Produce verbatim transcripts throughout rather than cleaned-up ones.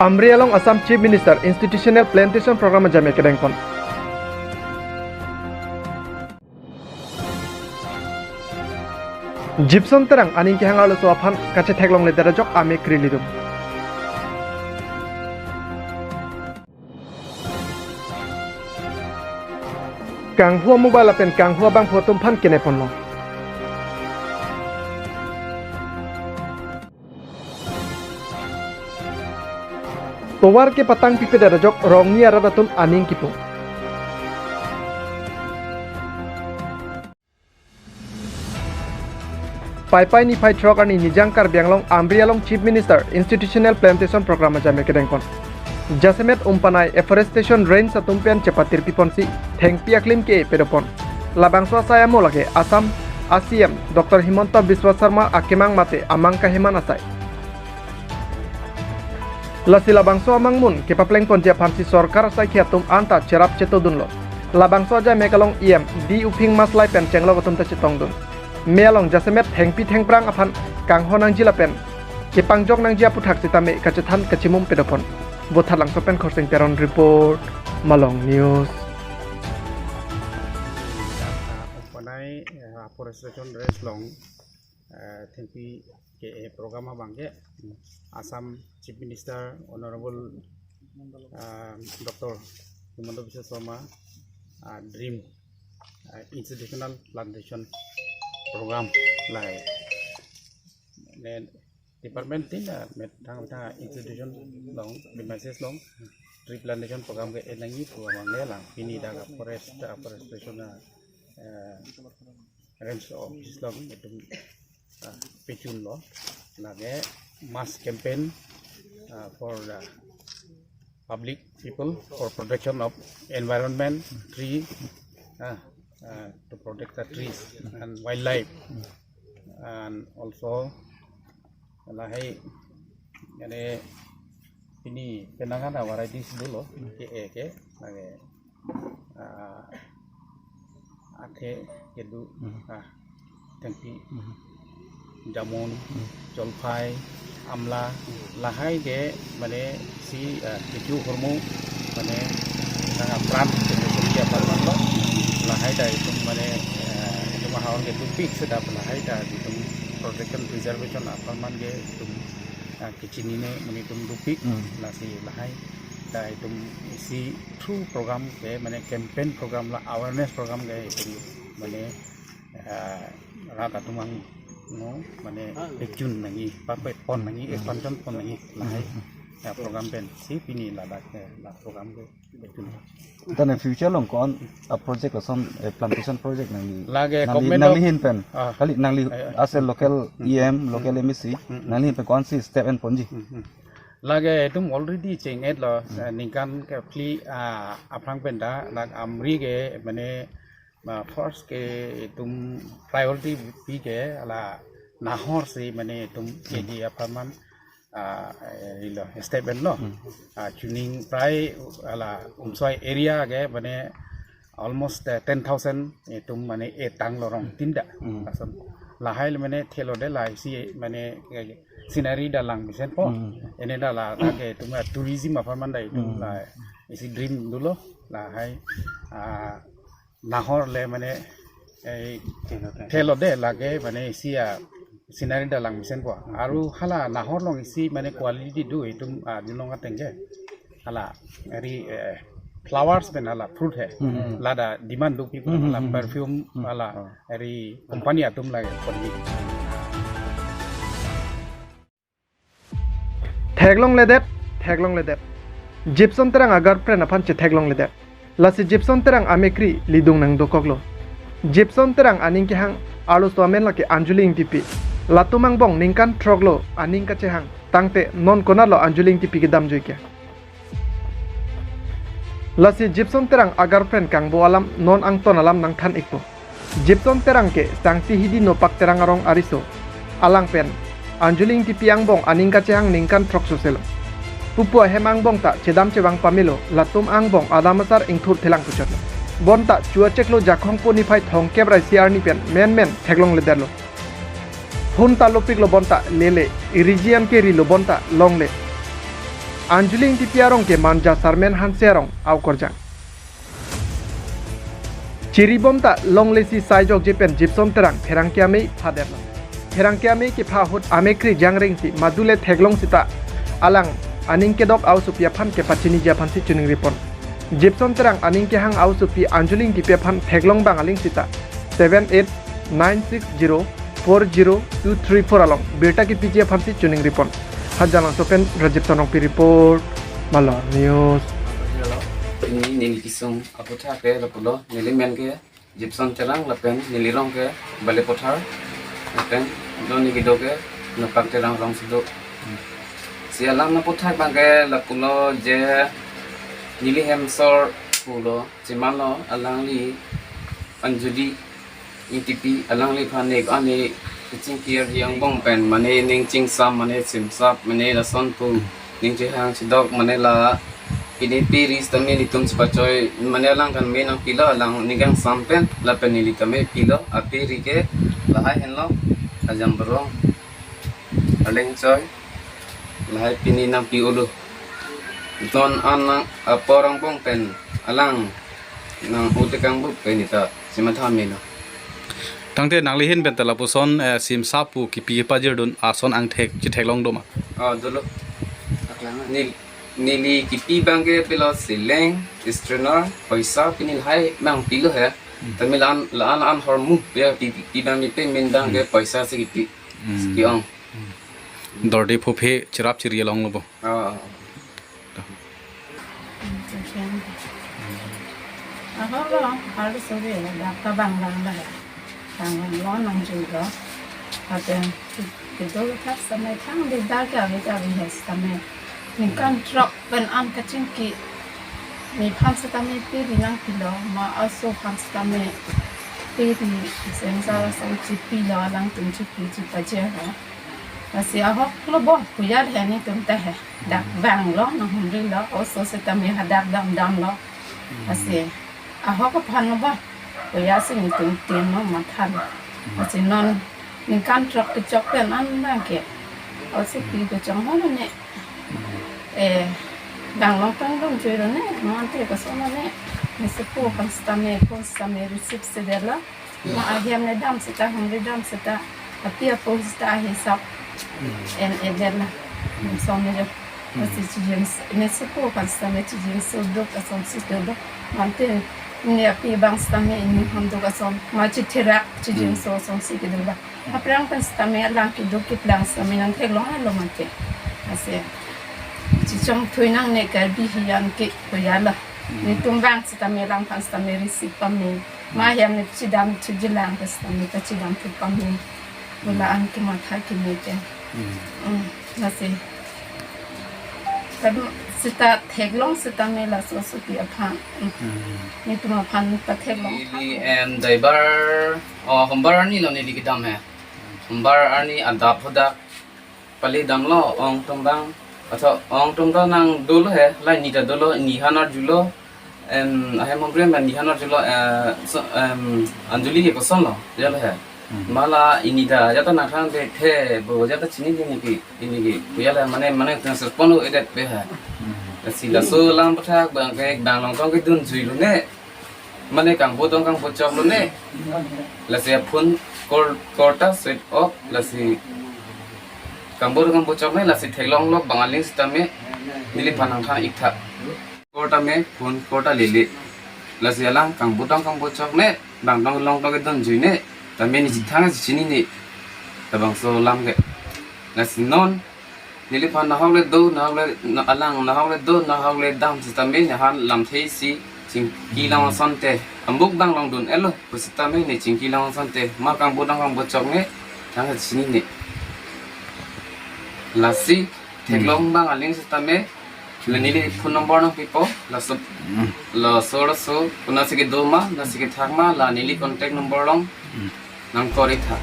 Amri along Assam Chief Minister Institutional Plantation Program ajame kedengpon. Jipson Terang aning kehang arloso aphan kachetheklongledet ajok amekri lidung. Kanghu amobile lapen kanghu abangphu atum aphan keneponlong. Tovar kepatang pipedet ajok Rongni arat atum aning kipu. Paipai niphai throk arni Nijang Karbi Anglong Amri along Chief Minister Institutional Plantation Program ajame kedengpon. Jasemet Umpanai Afforestation Range atum pen chepatirpiponsi thengpi aklim ke-e pedopon. Labangso asai amo lake Assam a-C M Doctor Himanta Biswa Sarma akemang mate amang kaheman asai. Lasi labangso amangmun kepaplengponji aphansi sorkar asaikhi atum anta cherap chetodunlo. Labangso ajai mek along E M D Uphing Maslai pen chenglok atum ta chetongdun. Me along jasemet thengpi thengphrang aphan kanghon nangji lapen kepangjok nangji aputhak sitame kachethan kachimum pedopon. Vothatlangso pen Khorsing Teron report, Malong News. Umpanai, eh, Afforestation Range along, eh, thengpi ke-e program abang ke Assam Chief Minister Honorable, ah, Doctor Himanta Biswa Sarma, ah, Dream, ah, Institutional Plantation Program lahai. Ne department tin, ah, met thang thang institution along, premises along tree plantation program ke-e nangji pu abang ke lang. Pini dak forest, ah, afforestation, ah, eh, range office along itum, ah, pechunlo, lake mass campaign, ah, for the public people for protection of environment, tree, ah, ah, to protect the trees and wildlife, and also lahai, ane, pini penang ana varieties dolo, ke-e ke, lake, ah, athe kedo, Hmm. ah, thengpi, Hmm. jamun, Hmm. jolphai, amla, lahai ke mane isi, ah, kecho ahormu mane nang apran kecho suri apran lo, lahai ta itum mane, ah, itum ahormu ke dopik seta lahai ta itum protection preservation apharman ke itum, ah, kechinine monit atum dopik, Hmm. lasi lahai ta itum isi through program ke mane campaign program la awareness program ke itum mane, ah, rat atum angno mane pechun nangji, papepon nangji, expansion pon nangji lahai, Hmm. ah, program pensi pini ladak, eh, la program ke. Tane future along ko-an a project lason, eh, plantation project nangli, Lake nangli, government nangli of ahin pen. Ah. Kali nangli Eh, eh. As a local Hmm. E M, local Hmm. M A C, Hmm, hmm. nangli ahin pen ko-ansi step enponji. Hmm, hmm. Lake itum already cheng-etlo, Hmm. eh, ningkan kephli, ah, aphrang pen ta, lake Amri ke mane, ah, first ke itum priority pi ke hala nahor si mane itum Hmm. keji apharman, ah, eh, ilo, step enlo. Hmm. Ah, chuning prai hala Umsoi area ke mane almost, eh, ten thousand itum mane etanglo rong Hmm. tinda. Hmm. Lason lahai le mane thelo de la isi mane, eh, scenery ta lang mesenpo. Hmm. Ene ta la, lake itum, eh, tourism apharman ta itum Hmm. la isi dream dolo lahai, ah, nahor le mane, eh, thelo de lake mane isi a scenery ta lang mesenpo. Aru hala nahor along isi mane quality do itum, ah, dunong ateng ke. Hala eri, eh, flowers pen hala fruit he. Hmm. Lata demand dopik Hmm, hala hmm, hmm. perfume Hmm. hala Oh. eri company atum lake pergi. Theklongledet, theklongledet. Jipson Terang a-girlfriend aphan chetheklongledet. Lasi Jipson Terang amekri lidung nangdokoklo. Jipson Terang aning kehang arloso amen lake Anjali Ingtipi. Latum angbong ningkan throklo aning kachehang. Tangte non konatlo Anjali Ingtipi kedamjui ke? Lasi Jipson Terang a-girlfriend kangbo alam non angton alam nangthan-ikpo. Jipson Terang ke Sangti Hidi Nopak Terang arong ariso. Alang pen Anjali Ingtipi angbong aning kachehang ningkan throk soselo. Pupu ahem angbong ta chedam chevang pamelo, latum angbong adam asar ingthur thelang puchotlo. Bonta chu acheklo Jakhong po niphai thomkep ra isi arni pen menmen theklongledetlo. Hun ta lopiklo bonta lele, irijian ke rilo bonta longle. Anjuli Ingtipi arong ke Manja Sarmen Hanse arong aokorjang. Chiribom ta longle si saijokje pen Gibson Terang pherangke amei phaderlo. Pherangke amei kepha ahut amekri jangreng si madule theklong sita alang aning kedok aosopi aphan kepachiniji aphansi choningripon. Gibson Terang aning kehang aosopi Anjuli Ingtipi aphan theklong bang aling sita seven eight nine six zero four zero two three four along birta kepiji aphansi choningripon. Hanjanglangso pen Rajib Tonongpi report, Malor News. Pini neli kesung aputhak ke lapulo, neli men ke Gibson Terang lapen neli rong ke Balipathar lapen do neli kedo ke Nokpak Terang rong si do. Si alam aputhak bang ke lapulo je neli hemsor pulo, chimano alangli Anjuli Ingtipi alangliphan nek ani kachingki arjang bong pen mane ning chingsam mane simsap mane lason pu ning chehang chidok mane la pine pe ri sitame netum chepachoi mane alang kan me nangpilo alang ning kangsam pen lapen neli tame pilo ape ri ke lahai henlo ajam borong aleng choi lahai pini nangpi olo. Ton an nang apor angbong pen alang nang utekang buk pen ita simatha melo. Tangte nangli ahin pen ta lapuson, eh, simsap pu kipi kepajirdun ason angthek chetheklong do ma? Oh, dolo. Nel-, neli kipi bang ke pilo seleng, strainer, poisa, pini lahai bang pilo he. Tame la-an, la-an, la-an hormu ya pi, pi, pi bang ni payment bang ke poisa si kipi. Hmm. Ki-ong. Dorde phophe cherap chiri along lo bo. Oh. Ahok lo, hal sore, dak ta bang bang bang. Bang bang lo nangjuilo. Lapen kedo thak samai thang de dak ke ave ke ave he samai. Ningkan throk pen an kachingki. Nephan sitame pe ri nangpilo, ma aso aphan sitame pe ri, sensar asong chipilo, alangtum chipi chipajir ho. Lasi ahok lo bo, puyat he netum ta he. Dak vanglo, nanghumrilo, oso sitame hadak damdamlo. Lasi ahok aphan lo bo, puyat si netum tin lo matha lo. Lasi non ningkan throk kechok pen an bang ke. Oso pi kechok ho lo ne. Eh, bang long tang dong jui lo ne, mante koson lo ne. Mesi po aphan sitame, phone sitame receive si detlo. Ma ahem ne dam sita, humri dam sita, api apo sita ahisap en eder la. Som ne jo. Masi chijeng s-, ne supo kan sita ne chijeng suduk asong si dolo. Mante ne api bang sita ne ini hamduk asong. Ma chitherak chijeng so asong si kedolo. Aphrang pen sita ne alang keduk keplang sita ne nangtheklong lo mante. Lasi chichongthui nangne Karbi hiyan ke koya la. Netum bang sita ne alangphan sita ne receive pame. Ma ahem ne chidam thujilang ke sita ne kachidam thu pame. Bula an kematha keme ke. Hmm. Hmm, lasi. Kan sita theklong sita ne laso asopi aphan. Hmm. Netum aphan patheklong. Neli, em, daibar, oh, hombar arni lo neli kedam he. Hombar arni adap hadak pali damlo, ong atum bang. Aso ong atum ta nang dolo he, la ini ta dolo, ini han arjulo. Em, ahem hombre ma ini han arjulo, eh, so, em, Anjuli ke koson lo, jalo he. Hmm. Ma la ini ta, jata nang thang de the, bo jata chinine ke, ini ke, bo jala mane, mane tang serpon lo edet pe he. Hmm. Si laso alam aputhak bang ke, bang long tong kedun juilo ne. Mane kangbo tong kangbo chok lo ne. Lasi phone call, call ta switch off, lasi kangbo tong kangbo chok ne, lasi theklong lok bang aling sita ne, neliphan nangthan ik tha. Call ta ne, phone call ta lele. Lasi alang kangbo tong kangbo chok ne, bang tong long tong kedun jui ne, tame ne chithang si chinine. Labangso alam ke. Lasi non, neliphan nahok le do, nahok le, na-, alang nahok le do, nahok le dam sita ne, nehan lamthe si, chingki lang asonte. Ambuk bang long dun-et lo, pu sita ne, ne chingki lang asonte. Ma kangbo tong kangbo chok ne, thang chinine. Lasi, theklong bang aling sita ne, la neli phone number nangpipo, laso, laso, laso, konatsi kedo ma, konatsi kethak ma, la neli contact number along, nang call ik tha.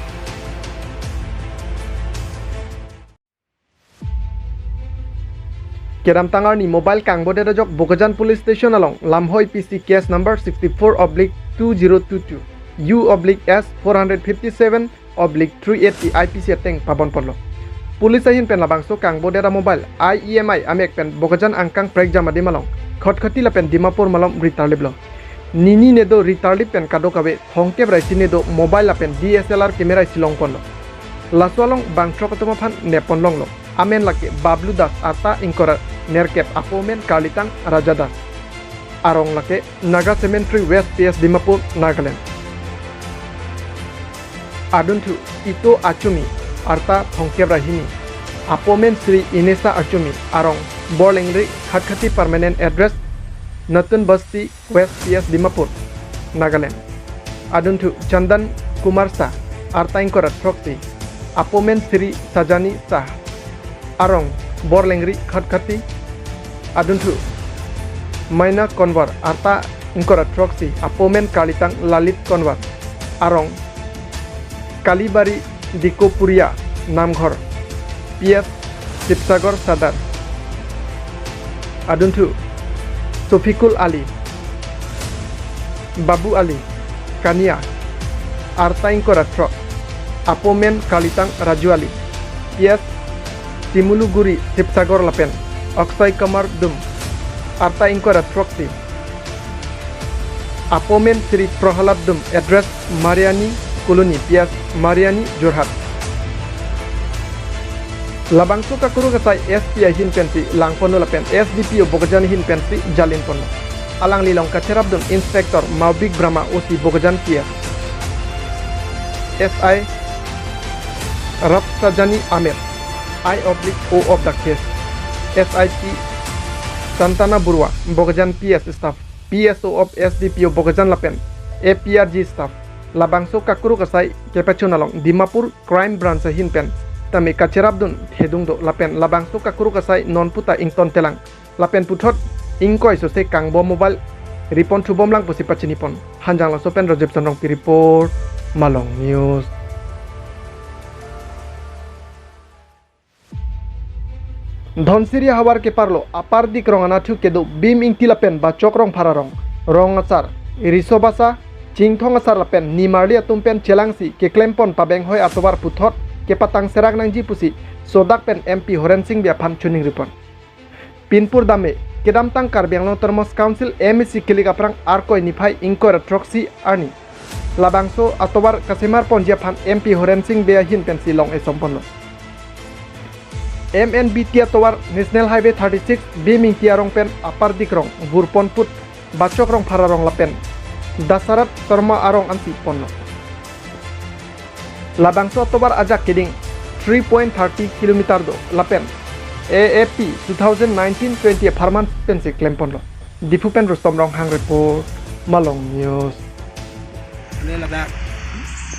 Kedamtang arni mobile kangbodet ajok Bokajan Police Station along Lamhoi P C case number sixty-four oblique two zero two two, U oblique S four hundred fifty-seven oblique three eighty I P C ateng pabon ponlo. Police ahin pen labangso kangbodet a-mobile I E M I amek pen Bokajan angkang prekjam adim along Khatkhati lapen Dimapur malom ritarliplo. Nini nedo ritarlip pen kadokave thomkep ra isi nedo mobile lapen D S L R camera isi longponlo. Laso along bangthrok atum aphan neppon longlo. Amen lake Bablu Das arta ingkoi ra nerkep, apo amen karlitang Raja Das. Arong lake Naga Cemetery, West P S, Dimapur, Nagaland. Adunthu Ito Achumi arta thomkep ra hini, apo amen Sri Inesa Achumi, arong Borlengri, Khatkhati, permanent address Natun Basti, West P S, Dimapur, Nagaland. Adunthu Chandan Kumar Shah arta ingkoi ra throksi, apo amen Sri Sajani Shah, arong Borlengri, Khatkhati. Adunthu Maina Konwar arta ingkoi ra throksi, apo amen karlitang Lalit Konwar, arong Kalibari Dikopuria Namghor, P S, Sibsagar Sadar. Adunthu Sofikul Ali, Babu Ali, Kania, arta ingkoi ra throk, apo amen karlitang Raju Ali, P S, Simuluguri, Sibsagar lapen Akshay Kumar Dum arta ingkoi ra throksi, apo amen Sri Prahalad Dum, address Mariani Colony, P S, Mariani, Jorhat. Labangso kakuruk asai S P ahin pensi langponlo lapen S D P O Bokajan ahin pensi jalinponlo. Alangli along kacherapdun Inspector Maubik Brahma, O C Bokajan P S, S I Rapsajani Amer, I oblique O of the case, S I P Santana Burwa, Bokajan P S staff, P S O of S D P O Bokajan lapen A P R G staff. Labangso kakuruk asai kepachun along Dimapur Crime Branch ahin pen tame kacherapdun thedung do lapen labangso kakuruk asai non puta ingtontelang lapen puthot ingkoi sose kangbom mobile riponthubomlang pusi pachinipon. Hanjang Laso pen Rajib Sonrongpi report, Malong News. Dhonsiri havar keparlo Upper Dikrong anatthu kedo Bhim Ingti lapen Bachok Rongphar arong, Rong Asar, Riso Basa, Chingthong Asar lapen Nimarli atum pen chelangsi keklempon pabenghoi atovar puthot kepatang serak nangji pusi sodak pen M P Horen Sing Bey aphan chiningripon. Pinpur dame kedamtang Karbi Anglong Autonomous Council M A C kilik aphrang Arkoi niphai ingkoi ra throksi arni labangso atovar kasemarponji aphan M P Horen Sing Bey ahin pensi long esomponlo. M N B T atovar National Highway thirty-six Bhim Ingti arong pen Upper Dikrong, Burpon Put, Bachok Rongphar arong lapen Dasarat Sharma arong ansi ponlo. Labangso atovar ajak keding three point thirty kilometer do lapen A A P two thousand nineteen twenty apharman pensi klemponlo. Diphu pen Rustom Ronghang report, Malong News. Ini ladak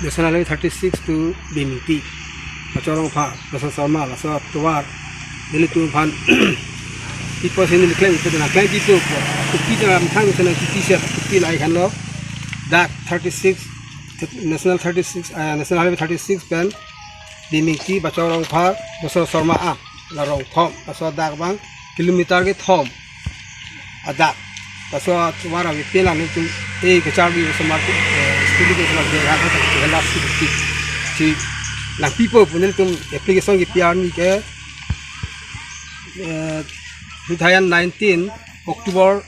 National Highway thirty-six to Bhim Ingti, Bachok Rongphar, Dasarat Sharma, laso atovar nelitum aphan ipo sini diklem, ipo dina klem ipo, kopi jala methang sana kopi set, kopi lai khanlo, dak thirty-six, National thirty-six, eh, National Highway thirty-six pen Bhim Ingti, Bachok Rongphar, Dasarat Sharma a, la rong thom, laso dak abang kilometer kethom adak. Laso atovar ave pelang nelitum, eh, kecharbi osomar, eh, student ke osomar ke ha ha ke hela si si. Si nangpipo pu nelitum application kepi arni ke, eh, two thousand nineteen October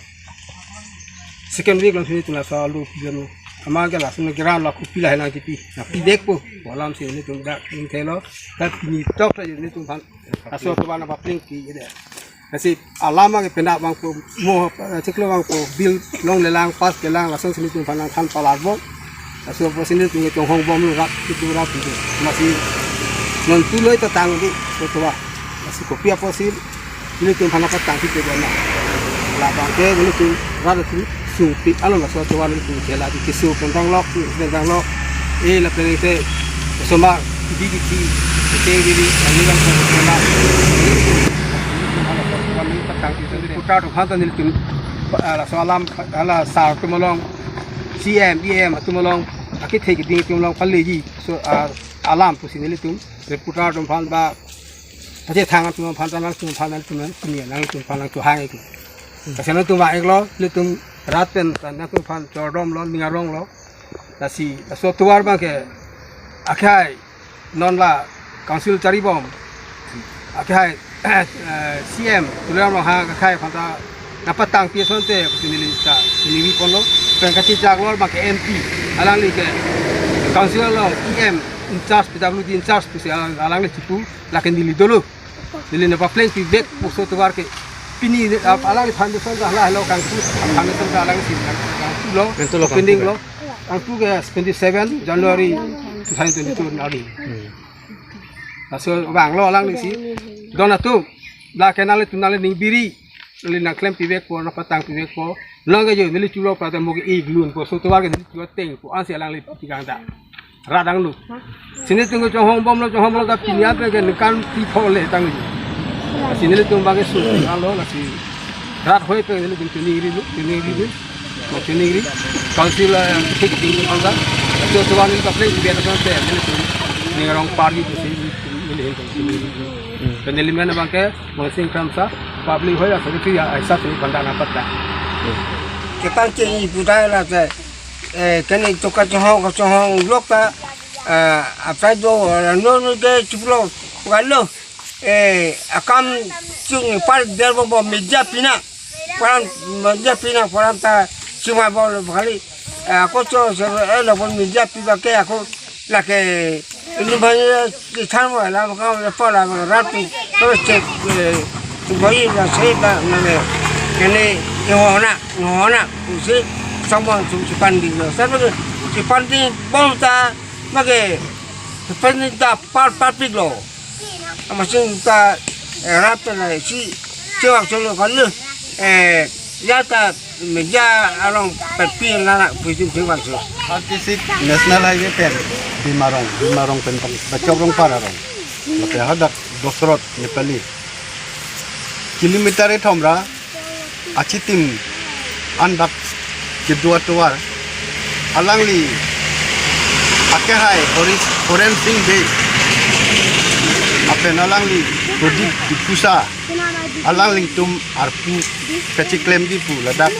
second week along si nelitum laso alu pi jam. Ama ke laso ne geran la kopi lahai nangkipi. Nangpidetpo pu alam si nelitum dak ingthelo. Dak pini tok ta nelitum aphan laso atovar nangpapling ke ede. Lasi alam ke penap abang pu mo, eh, chiklo abang pu bill longlelang, pass kelang, laso si nelitum aphan nangthan palarbo. Laso apotsi nelitum ke chonghongbomlo rat, itu rat itu. Lasi non tuloi ta tangdi, laso atovar. Lasi kopi apotsi nelitum aphan nangpatangpi ke jana. Labang ke nelitum rat itu sungpi, alo laso atovar nelitum ke la di keso pentang lok, pentang lok. Eh, lapen te osomar di di di, te di di, kami kan sama. Kami patangpi ke jana. Putar tu hantan nelitum, ah, laso alam, hala sar atum along, C M, E M atum along, akethe keding atum along paleji, laso, ah, alam pusi nelitum reporter atum aphan ba, aje thang atum aphan, tanang atum aphan, atum aphan, atum aphan, atum aphan, atum aphan. Kasi nelitum ba iklo, nelitum rat pen, tanang atum aphan chordomlo, ningaronglo. Lasi laso atovar abang ke akhai non la council charibom, Akhai, eh, C M Tuliram Ronghang akhai aphanta nangpatangpi asonte pusi neli ta neli ponlo. Pen kachechak lo abang ke M P, alangli ke council along E M in charge, P W D in charge pusi alang, alangli chipu, lake neli dolo. Neli nangpaplengpi vek puso tovar ke pini, ah, alangli foundation ta hala helo kangpu, foundation ta alangli si kangpu lo, Kangpu lo, pending kangpu lo. Kangpu ke twenty-seven January two thousand twenty-two nari. Hmm. Laso vanglo alanglisi. Don atum, la ke nanglitum nangli ning biri, nangli nangklempi vekpo, nangpatangpi vekpo. Nang ke jo, neli chulo prada mo ke iglun po, so tovar ke neli chulo teng po, ansi alangli pigang ta. Radang lu. Si nelitum ke chonghong bomlo, chonghong bomlo ta pini ape ke ningkan pi pho le tang jo. Si nelitum abang ke su alo, lasi rat hoi pen nelitum chiningri lo, chiningri lo. Mo chiningri. Council, eh, thik thik anta. Laso tovar neli kaplengpi vek asonte nelitum ning arong party pusi neli hin chiningri lo. Hmm. Pen neli men abang ke Mansing Kramsa, public hoi asari ya aisa tu bandana patta. Kepang ke i budai la te, eh, kene to kachonghong, kachonghong lok ta, eh, apa do, no, no ke chuplo, kalo, eh, akam sing par der bo, bo media pina, paran media pina, paran ta sima bo lo kali, eh, ako cho, so, eh, lo pon media pi ba ke ako, lake, ini banyak di than mo la ka le pa la rat pi, terus cek, eh, tu bayi la se la na le, kene, ni hona, ni hona, si, someone tu si panding lo. Sa si panding bom ta, mage, si panding ta par, par pik lo. Amatsi ta, eh, rat ta na si, si wak solo kalu, eh, ya ta media along pepi nana pusi si wak so. Thirty-six National Highway pen, Bima Rong, Bima Rong pen pang, Bachok Rongphar arong. Lapen hadak Dosrot Nepali. Kilometer ethom ra, achitim andak kedo atovar, alangli akehai Hori-, Horen Sing Bey, lapen alangli Pradip Diphusa, alanglitum arpu kacheklemji pu ladak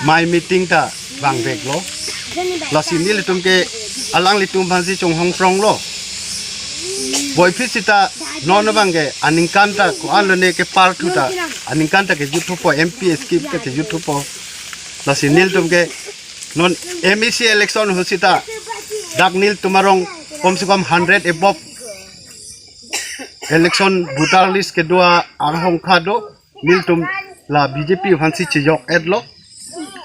mai meeting ta vangveklo. Lasi nelitum ke alanglitum aphansi chonghong pronglo. Boiphit sita non abang ke aningkan ta ko-an lone kepar thu ta, aningkan ta kejut thupo, M P scheme ta kejut thupo. Lasi nelitum ke non M A C election ho sita dak nelitum arong kom se kom hundred above election voter list kedo arhong kha do. Nelitum la B J P aphansi chejok etlo,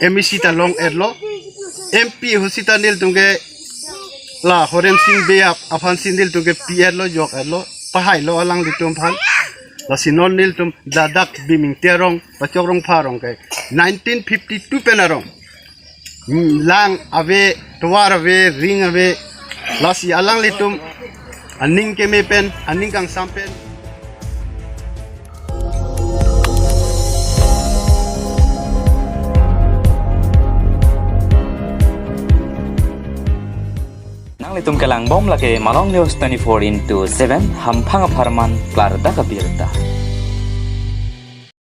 M A C ta long etlo, M P ho sita nelitum ke la Horen Sing Bey ap-, aphansi nelitum ke pi etlo, jok etlo, pahailo alanglitum aphan. Lasi non nelitum ladak Bimingti arong, Bachok Rongphar arong ke nineteen fifty-two pen arong. Hmm, lang ave, tovar ave, ring ave, lasi alanglitum aning keme pen, aning kangsam pen. Nanglitum kelang bom lake Malong News twenty-four into seven, hamphang apharman klardak abirta.